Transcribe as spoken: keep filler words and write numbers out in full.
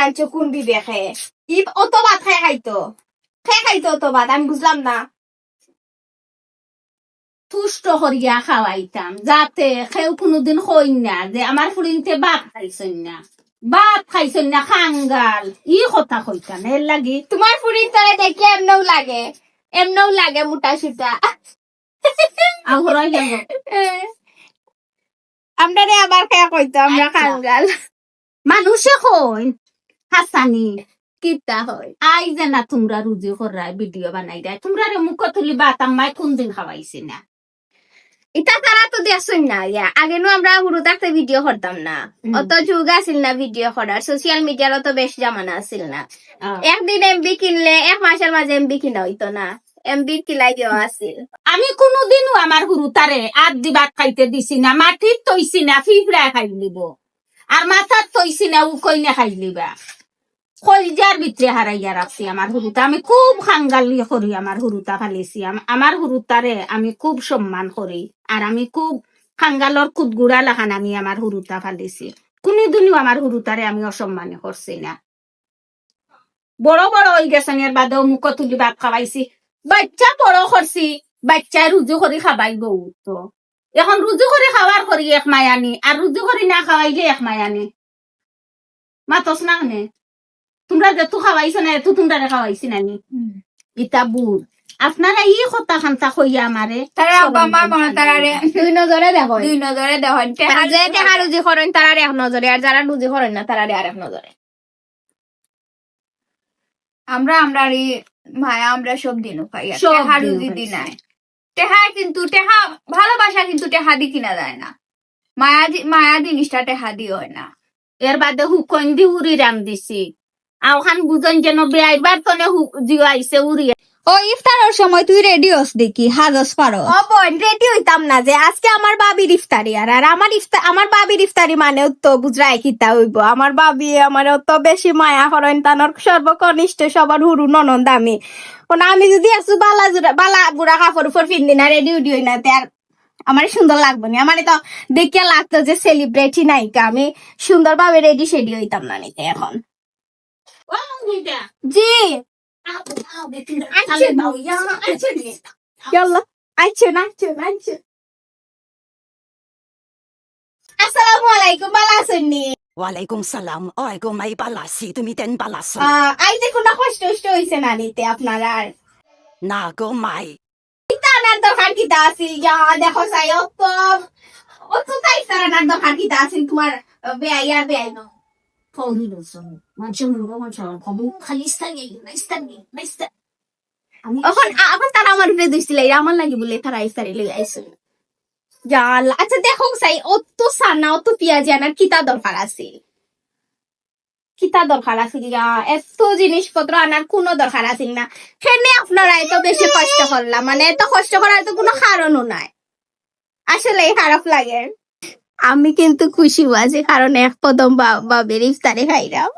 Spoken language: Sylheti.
আনছো কোন বিবেকে? ই অত ভাত খাই খাইতো, খাই খাইতো অত ভাত, আমি বুঝলাম না। তুষ্ট করিয়া খাওয়াইতাম, যাতে কেউ কোনোদিন কইন না যে আমার ফুড়িন্তে ভাত খাইছইন না, ভাত খাইছইন না, খাঙ্গাল। ই কথা কইতাম, এর লাগি। তোমার ফুড়িন্তরে দেখলে এমনেও লাগে, এমনেও লাগে মোটা সুটা। আহরাই লাগে। আমরারে আবার কে কইতো আমরা আচ্ছা। খাঙ্গাল। মানুষে কইন, হাসানি। কিতা হয়? আই যে না তোমরা রুজি কররায়, ভিডিও বানাইরায়, তোমরারে মুখ তুলি ভাত আম্মায় কোনদিন খাওয়াইছে না? ইতা তারা তো দেখছইন না, ইয়া। আগে নু আমরা হুরু থাকতে ভিডিও করতাম না। হুম। অত যুগ আছিল না ভিডিও করার, সোশ্যাল মিডিয়ার অত বেশ জামানা আছিল না। আহ। একদিন এমবি কিনলে এক মাসের মাঝে এমবি কিনা হইতো না, এমবির কিলাই দেওয়া আছিল। আমি কোনোদিনও আমার হুরুতারে আত দি ভাত খাইতে দিছি না, মাটিত থইছি না, ফিফড়ায় খাইলিবো। আর মাথাত থইছি না, উকইনে খাইলিবা। কইলজার ভিতরে হারাইয়া রাখছি আমার হুরুতা। আমি খুব খাঙ্গালি করি আমার হুরুতা ফালিছি। আম-, আমার হুরুতারে আমি খুব সম্মান করি। আর আমি খুব খাঙ্গালর কুদগুড়া লাখান আমি আমার হুরুতা ফালিছি। কোনোদিনও আমার হুরুতারে আমি অসম্মানে করছি না। বড় বড় অই গেছইন, এর বাদেও মুখ তুলি ভাত খাওয়াইছি। বাচ্চা বড় করছি, বাচ্চায় রুজি করি খাবাইবো তো। এখন রুজি করি খাওয়ার করি এক মায়ানি, আর রুজি করি না খাওয়াইলে এক মায়ানি। মাতস না কেনে? তোমরা যেতু খাওয়াইছো না, এতু তোমরারে খাওয়াইছি না নি? হুম। ইতা ভুল। আপনারা ই কথা খান্তা কইয়া আমারে তারা আব্বা মা মনে তারারে দুই নজরে দেখো। দুই নজরে দেখো। আর যে টেকা রুজি করইন, তারারে এক নজরে, আর যারা রুজি করইন না, তারারে আরেক নজরে। আমরা, আমরার ই মায়া আমরা সব দিনও পাই, আর সব টেকা দিনও রুজি পাই। দি নাই। টেকা কিন্তু, টেকা, ভালোবাসা কিন্তু টেকা দি কিনা যায় না। মায়া দি-, মায়া জিনিসটা টেকা দি হয় না। এর বাদে হুকইন দি উরি রান্দিছি। আওখান বুঝইন যেন বেআইবার তনে হু-, জিও আইছে উরি। ও ইফতারর সময় তুই রেডি হস দেখি, হাজস পারো। ও বোন, রেডি হইতাম না যে আজকে আমার বাবির ইফতারি, আর, আর আমার ইফতা-, আমার বাবির ইফতারি মানেও তো বুঝরায় কিতা হইব। আমার বাবি আমার অত বেশি মায়া করেন, তানর সর্বকনিষ্ঠ সবার হুরু ননদ আমি। কোন আমি যদি একটু বালা জুরা, বালা বুড়া কাপড় উপর পিন্দি না, রেডি উডি হই না, তে আর আমার সুন্দর লাগবো না। আমার তো দেখিয়া লাগতো যে সেলিব্রিটি নায়িকা, আমি সুন্দরভাবে রেডি সেডি হইতাম না নিতে এখন। ও, জি। আইছে না, আইছে না। ইয়াল্লা, আইছে না, আইছে না, আইছে। আসসালামু আলাইকুম, ভালা আছইন নি? ওয়ালাইকুম সালাম। ওই গো মাই, ভালা আছি, তুমি তেন ভালা আছো? আহ, আইতে কোনো কষ্ট টষ্ট হইছে না নিতে আপনারার? না গো মাই। ইতা আনার দরকার কিতা আছিল? ইয়া, দেখো চাই, অত, অত তাই ইফতার আনার দরকার কিতা আছিল তোমার, আহ, বেআই আর বেআই ন? ফৌরি রসুন, মানুষের মুখে মানুষের কম, খালি ইফতার নেই, ইফতার নেই, ইফতার। আমি অখন, আ-, অখন তারা আমার উপরে দুইছিল, এরা আমার লাগি বলে তারা ইফতারি লই আইছে। ইয়া আল্লাহ। আচ্ছা, দেখো চাই, অত সানা, অত পিয়াজি আনার কিতা দরকার আছিল? কিতা দরকার আছিল? ইয়া, এত জিনিসপত্র আনার কোনো দরকার আছিল না। কেনে আপনারা এত বেশি কষ্ট করলা? মানে, এত কষ্ট করার তো কোনো কারণও নাই। আসলেই খারাপ লাগে। আমি কিন্তু খুশি আছি, কারণ এক কদম বা-, বাবির ইফতারি খাইলাম।